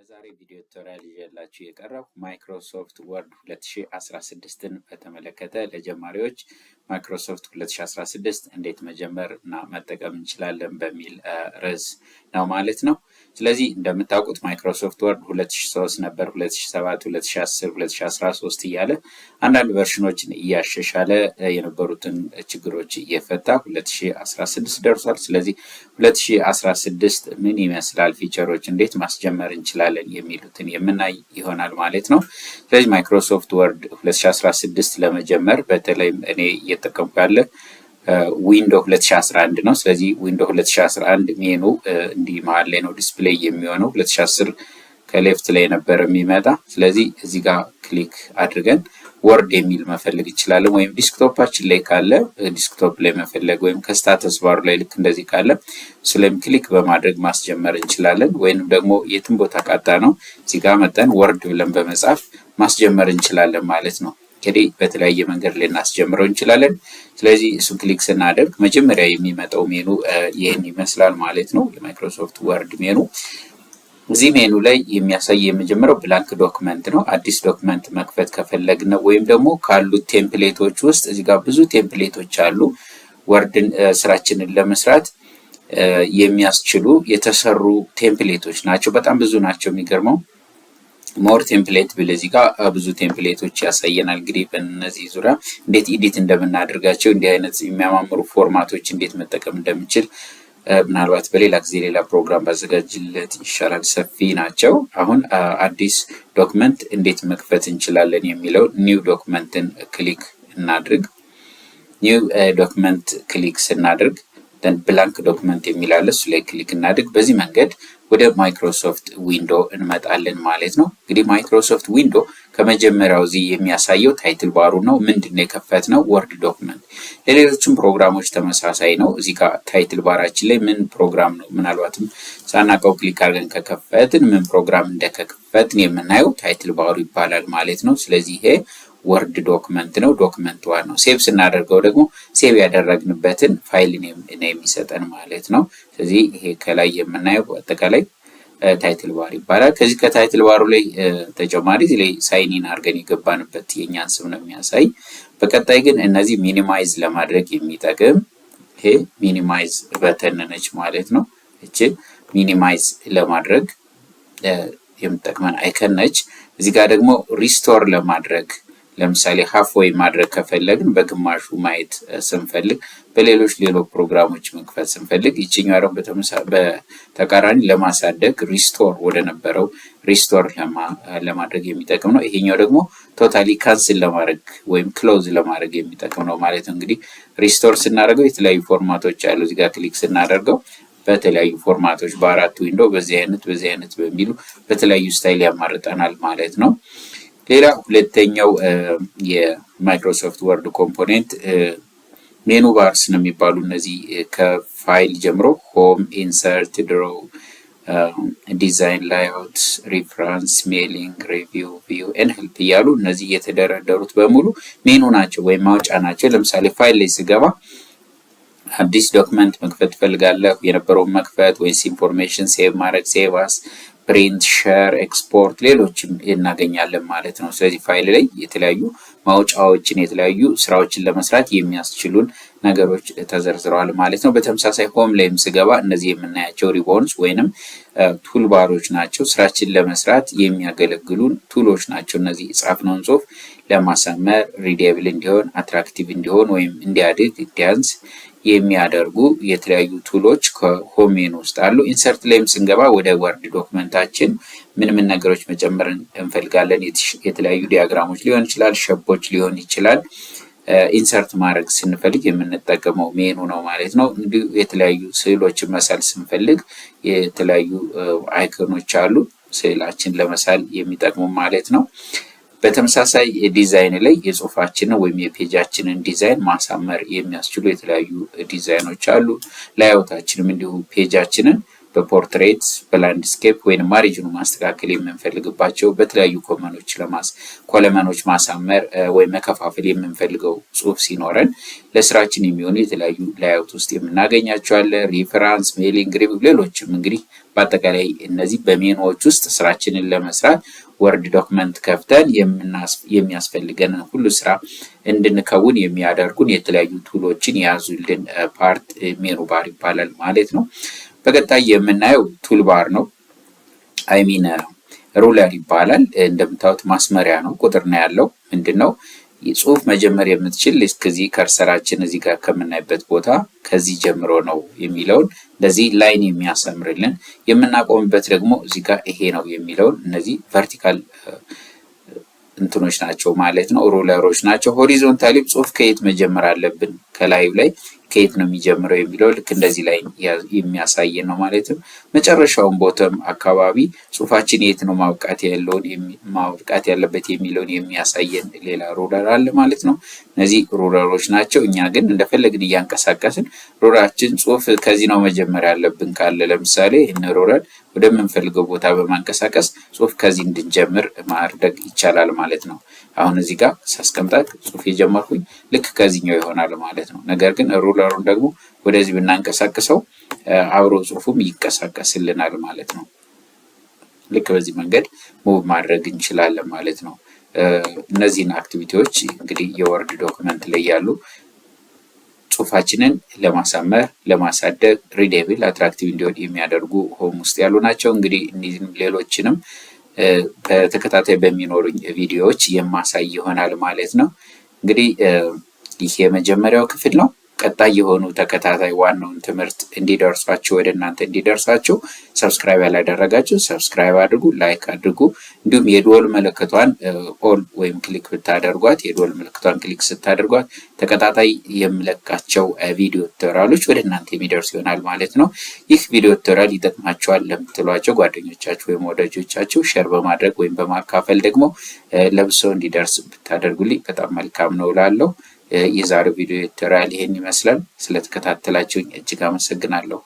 በዛሬ ቪዲዮ tutorial ይዤላችሁ የቀረብኩ Microsoft Word 2016ን በተመለከተ ለጀማሪዎች ማይክሮሶፍት 2016 እንዴት መጀመር እና መጠቀም እንችላለን በሚል ርዕስ ነው ማለት ነው። ስለዚህ እንደምታውቁት Microsoft Word 2003 ነበር፣ 2007፣ 2010፣ 2013 እያለ አንዳንድ version ኦችን እያሻሻለ የነበሩትን ችግሮች እየፈታ 2016 ደርሷል። ስለዚህ 2016 ምን ይመስላል፣ feature ኦች እንዴት ማስጀመር እንችላለን የሚሉትን የምናይ ይሆናል ማለት ነው። ስለዚህ Microsoft Word 2016 ለመጀመር በተለይም እኔ እየተጠቀምኩ ያለ Window 2011 ነው። ስለዚህ Window 2011 ሜኑ እንዲህ መሀል ላይ ነው display የሚሆነው። 2010 ከ left ላይ ነበር የሚመጣ። ስለዚህ እዚህ ጋር click አድርገን Word የሚል መፈለግ እንችላለን። ወይም desktop ኣችን ላይ ካለ desktop ላይ መፈለግ ወይም ከ status bar ኡ ላይ ልክ እንደዚህ ካለ እሱ ላይም click በማድረግ ማስጀመር እንችላለን። ወይንም ደግሞ የትም ቦታ ካጣ ነው እዚህ ጋር መጥተን Word ብለን በመጻፍ ማስጀመር እንችላለን ማለት ነው። እንግዲህ በተለያየ መንገድ ልናስጀምረው እንችላለን። ስለዚህ እሱን click ስናደርግ መጀመሪያ የሚመጣው ሜኑ ይህን ይመስላል ማለት ነው። የ Microsoft Word menu። እዚህ ሜኑ ላይ የሚያሳይ የመጀመሪያው blank document ነው። አዲስ document መክፈት ከፈለግን ወይም ደግሞ ካሉት template ኦች ውስጥ እዚህ ጋር ብዙ template ኦች አሉ። Word ን ስራችንን ለመስራት የሚያስችሉ የተሰሩ template ኦች ናቸው። በጣም ብዙ ናቸው። የሚገርመው more template ብል እዚህ ጋር ብዙ template ኦች ያሳየናል። እንግዲህ በእነዚህ ዙሪያ እንዴት edit እንደምናደርጋቸው፣ እንዲህ አይነት የሚያማምሩ format ኦች እንዴት መጠቀም እንደምንችል ምናልባት በሌላ ጊዜ ሌላ ፕሮግራም ባዘጋጅለት ይሻላል። ሰፊ ናቸው። አሁን አዲስ document እንዴት መክፈት እንችላለን የሚለው new document ን click እናድርግ። New document click ስናደርግ blank document የሚል አለ። እሱ ላይ click እናድርግ። በዚህ መንገድ ወደ Microsoft Window እንመጣለን ማለት ነው። እንግዲህ Microsoft Window ከመጀመሪያው እዚህ የሚያሳየው title bar ኡ ነው። ምንድን ነው የከፈትነው? Word document። ለሌሎችም ፕሮግራሞች ተመሳሳይ ነው። እዚህ ጋር title bar ኣችን ላይ ምን ፕሮግራም ነው፣ ምናልባትም ሳናውቀው click አድርገን ከከፈትን ምን ፕሮግራም እንደከፈትን የምናየው title bar ኡ ይባላል ማለት ነው። ስለዚህ ይሄ Word document ነው። Document one ነው። Save ስናደርገው ደግሞ save ያደረግንበትን file name ነው የሚሰጠን ማለት ነው። ስለዚህ ይሄ ከላይ የምናየው አጠቃላይ title bar ይባላል። ከዚህ ከ title bar ኡ ላይ ተጨማሪ እዚህ ላይ sign in አድርገን የገባንበት የእኛን ስም ነው የሚያሳይ። በቀጣይ ግን እነዚህ minimize ለማድረግ የሚጠቅም ይሄ minimize button ነች ማለት ነው። እችን minimize ለማድረግ የምትጠቅመን icon ነች። እዚህ ጋር ደግሞ restore ለማድረግ፣ ለምሳሌ halfway ማድረግ ከፈለግን፣ በግማሹ ማየት ስንፈልግ፣ በሌሎች ሌሎች ፕሮግራሞች መክፈት ስንፈልግ፣ ይችኛዋ ደግሞ በተቃራኒ ለማሳደግ restore ወደ ነበረው restore ለማድረግ የሚጠቅም ነው። ይሄኛው ደግሞ totally cancel ለማድረግ ወይም close ለማድረግ የሚጠቅም ነው ማለት ነው። እንግዲህ restore ስናደርገው የተለያዩ format ኦች አሉ። እዚህ ጋር click ስናደርገው በተለያዩ format ኦች በአራት window በዚህ አይነት በዚህ አይነት በሚሉ በተለያዩ style ያማርጠናል ማለት ነው። ሌላ ሁለተኛው የ Microsoft Word component menu bars ነው የሚባሉ። እነዚህ ከፋይል ጀምሮ home፣ insert፣ draw፣ design፣ layout፣ reference፣ mailing፣ review፣ view and help እያሉ እነዚህ የተደረደሩት በሙሉ ሜኑ ናቸው ወይም ማውጫ ናቸው። ለምሳሌ ፋይል ላይ ስገባ አዲስ document መክፈት እፈልጋለሁ፣ የነበረውን መክፈት ወይስ information save ማድረግ፣ save as፣ print፣ share፣ ኤክስፖርት፣ ሌሎችም እናገኛለን ማለት ነው። ስለዚህ ፋይል ላይ የተለያዩ ማውጫዎችን የተለያዩ ስራዎችን ለመስራት የሚያስችሉን ነገሮች ተዘርዝረዋል ማለት ነው። በተመሳሳይ home ላይም ስገባ እነዚህ የምናያቸው ribbons ወይንም toolbar ኦች ናቸው። ስራችን ለመስራት የሚያገለግሉን tool ኦች ናቸው። እነዚህ የጻፍነውን ጽሁፍ ለማሳመር፣ readable እንዲሆን፣ attractive እንዲሆን ወይም እንዲያድግ፣ እንዲያንስ የሚያደርጉ የተለያዩ tool ኦች ከ home menu ውስጥ አሉ። Insert ላይም ስንገባ ወደ Word document ኣችን ምን ምን ነገሮች መጨመር እንፈልጋለን። የተለያዩ diagram ኦች ሊሆን ይችላል፣ shape ኦች ሊሆን ይችላል። Insert ማድረግ ስንፈልግ የምንጠቀመው ሜኑ ነው ማለት ነው። እንዲሁ የተለያዩ ስዕሎችን መሳል ስንፈልግ የተለያዩ icon ኦች አሉ፣ ስዕላችን ለመሳል የሚጠቅሙ ማለት ነው። በተመሳሳይ ዲዛይን ላይ የጽሁፋችንን ወይም የ page ኣችንን ዲዛይን ማሳመር የሚያስችሉ የተለያዩ ዲዛይኖች አሉ። Layout ኣችንም እንዲሁ page ኣችንን በ portrait፣ በ landscape ወይም margin ኑ ማስተካከል የምንፈልግባቸው፣ በተለያዩ column ኖች ማሳመር ወይም መከፋፈል የምንፈልገው ጽሁፍ ሲኖረን ለስራችን የሚሆኑ የተለያዩ layout ውስጥ የምናገኛቸው አለ። Reference፣ mailing፣ review፣ ሌሎችም። እንግዲህ በአጠቃላይ እነዚህ በሜኖዎች ውስጥ ስራችንን ለመስራት Word document ከፍተን የሚያስፈልገንን ሁሉ ስራ እንድንከውን የሚያደርጉን የተለያዩ tool ኦችን የያዙልን part menu bar ይባላል ማለት ነው። በቀጣይ የምናየው toolbar ነው። I mean ruler ይባላል። እንደምታዩት ማስመሪያ ነው፣ ቁጥር ነው ያለው። ምንድን ነው? ጽሁፍ መጀመር የምትችል እስከዚህ cursor ኣችን እዚህ ጋር ከምናይበት ቦታ ከዚህ ጀምሮ ነው የሚለውን እንደዚህ line የሚያሰምርልን፣ የምናቆምበት ደግሞ እዚህ ጋር ይሄ ነው የሚለውን እነዚህ vertical እንትኖች ናቸው ማለት ነው፣ ruler ኦች ናቸው። Horizontally ጽሁፍ ከየት መጀመር አለብን፣ ከላዩ ላይ ከየት ነው የሚጀምረው የሚለው ልክ እንደዚህ ላይ የሚያሳየን ነው ማለትም መጨረሻውን bottom አካባቢ ጽሁፋችን የት ነው ማብቃት ያለበት የሚለውን የሚያሳየን ሌላ ruler አለ ማለት ነው። እነዚህ ruler ኦች ናቸው። እኛ ግን እንደፈለግን እያንቀሳቀስን ruler ኣችን ጽሁፍ ከዚህ ነው መጀመር ያለብን ካለ ለምሳሌ ይህን ruler ወደምንፈልገው ቦታ በማንቀሳቀስ ጽሁፍ ከዚህ እንድንጀምር ማድረግ ይቻላል ማለት ነው። አሁን እዚህ ጋር ሳስቀምጣት ጽሁፍ የጀመርኩኝ ልክ ከዚህኛው ይሆናል ማለት ነው። ነገር ግን ruler ኡን ደግሞ ወደዚህ ብናንቀሳቅሰው አብሮ ጽሁፉም ይንቀሳቀስልናል ማለት ነው። ልክ በዚህ መንገድ move ማድረግ እንችላለን ማለት ነው። እነዚህን activity ዎች እንግዲህ የ Word document ላይ ያሉ ጽሁፋችንን ለማሳመር፣ ለማሳደግ፣ readable፣ attractive እንዲሆን የሚያደርጉ home ውስጥ ያሉ ናቸው። እንግዲህ እነዚህም ሌሎችንም በተከታታይ በሚኖሩኝ ቪዲዮዎች የማሳይ ይሆናል ማለት ነው። እንግዲህ ይህ የመጀመሪያው ክፍል ነው። ቀጣይ የሆኑ ተከታታይ ዋናውን ትምህርት እንዲደርሷችሁ፣ ወደ እናንተ እንዲደርሳችሁ subscribe ያላደረጋችሁ subscribe አድርጉ፣ like አድርጉ። እንዲሁም የደወል ምልክቷን all ወይም click ብታደርጓት፣ የደወል ምልክቷን click ስታደርጓት ተከታታይ የምለቃቸው ቪዲዮ tutorial ኦች ወደ እናንተ የሚደርሱ ይሆናል ማለት ነው። ይህ ቪዲዮ tutorial ይጠቅማቸዋል ለምትሏቸው ጓደኞቻችሁ ወይም ወዳጆቻችሁ share በማድረግ ወይም በማካፈል ደግሞ ለብዙ ሰው እንዲደርስ ብታደርጉልኝ በጣም መልካም ነው እላለሁ። የዛሬው ቪዲዮ tutorial ይሄን ይመስላል። ስለተከታተላችሁኝ እጅግ አመሰግናለሁ።